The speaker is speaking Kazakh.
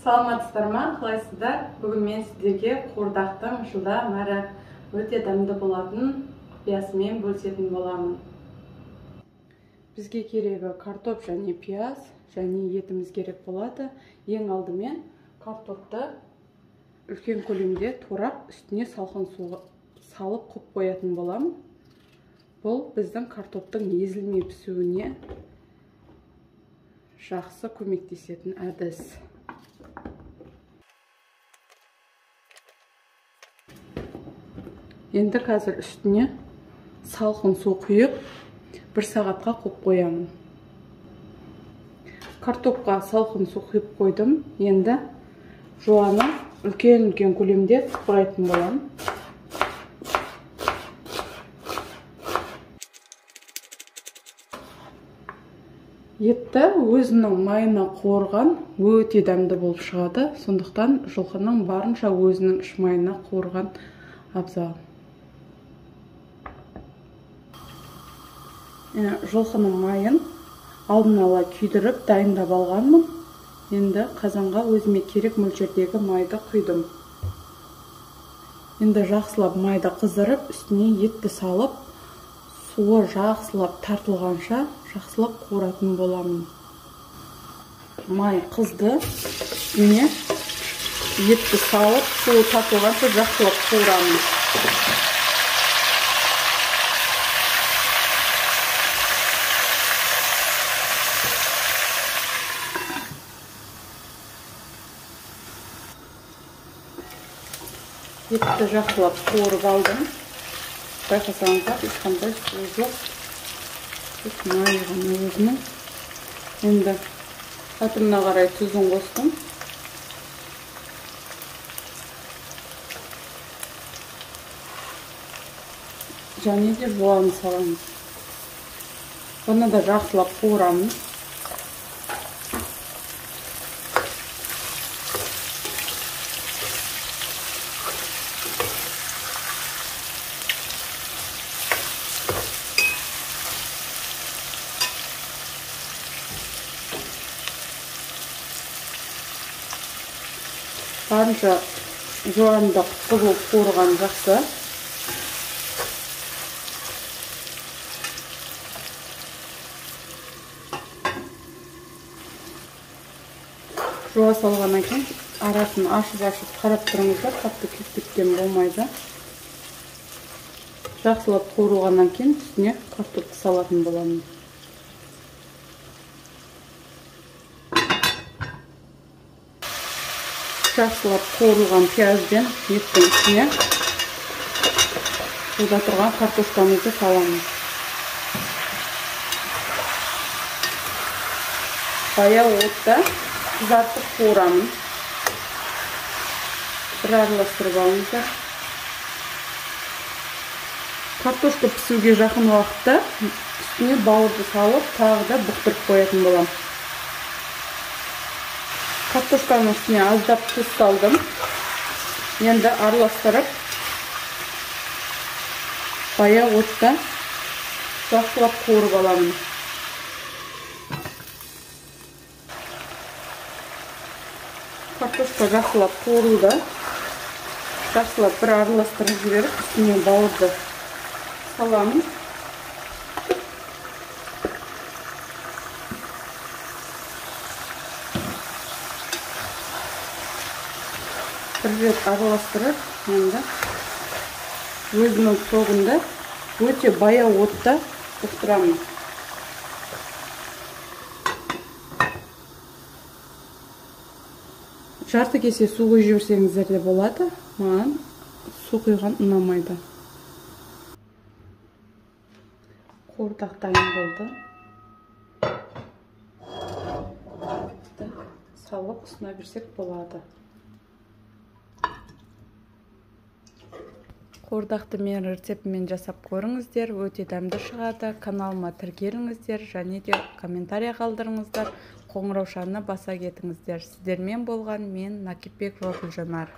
Саламатсыздар ма, қалайсыздар? Бүгін мен сіздерге қуырдақтың жылдам әрі өте дәмді болатын құпиясымен бөлісетін боламын. Бізге керегі картоп және пияз және етіміз керек болады. Ең алдымен картопты үлкен көлемде турап, үстіне салқын су салып қойып қоятын боламын. Бұл біздің картоптың езілмей пісуіне жақсы көмектесетін әдіс. Енді қазір үстіне салқын су құйып, 1 сағатқа қойып қоямын. Картопқа салқын су құйып қойдым. Енді жуаны үлкен-үлкен көлемде турайтын боламын. Етті өзінің майына қуырған өте дәмді болып шығады. Сондықтан жылқының барынша өзінің іш майына қуырған абзал. Жылқының майын алдын ала күйдіріп дайындап алғанмын. Енді қазанға өзіме керек мөлшердегі майды құйдым. Енді жақсылап майды қыздырып, үстіне етті салып, суы жақсылап тартылғанша жақсылап қуыратын боламын. Май қызды, үстіне етті салып, суы тартылғанша жақсылап қуырамын. Етті жақсылап қуырып алдым. Байқасаңыздар, ешқандай су жоқ. Тек май ғана өзінің. Енді татымына қарай тұзын қостым. Және де жуанын саламыз. Бұны да жақсылап қуырамын. Барынша жуанды қызыл қуырған жақсы. Жуа салғаннан кейін арасын ашып-ашып қарап тұрыңыздар, қатты күйіп кеткен болмайды. Жақсылап қуырылғаннан кейін үстіне картопты салатын боламын. Жақсылап қуырылған пияз бен еттің үстіне суда тұрған картошкамызды саламыз. Баяу отта қызартып қуырамын. Бір араластырып алыңыздар. Картошка пісуге жақын уақытта үстіне бауырды салып, тағы да бұқтырып қоятын боламын. Картошканың үстіне аздап тұз салдым. Енді араластырып, баяу отта жақсылап қуырып аламын. Картошка жақсылап қуырылды. Жақсылап бір араластырып жіберіп, үстіне бауырды саламын. Бір рет араластырып, енді өзінің соғында өте баяу отта бұқтырамын. Жарты кесе су құйып жіберсеңіздер де болады. Маған су құйған ұнамайды. Қуырдақ дайын болды. Салып ұсына берсек болады. Қуырдақты менің рецептіммен жасап көріңіздер, өте дәмді шығады. Каналыма тіркеліңіздер және де комментария қалдырыңыздар, қоңыраушаны баса кетіңіздер. Сіздермен болған мен Накипбекова Гүлжанар.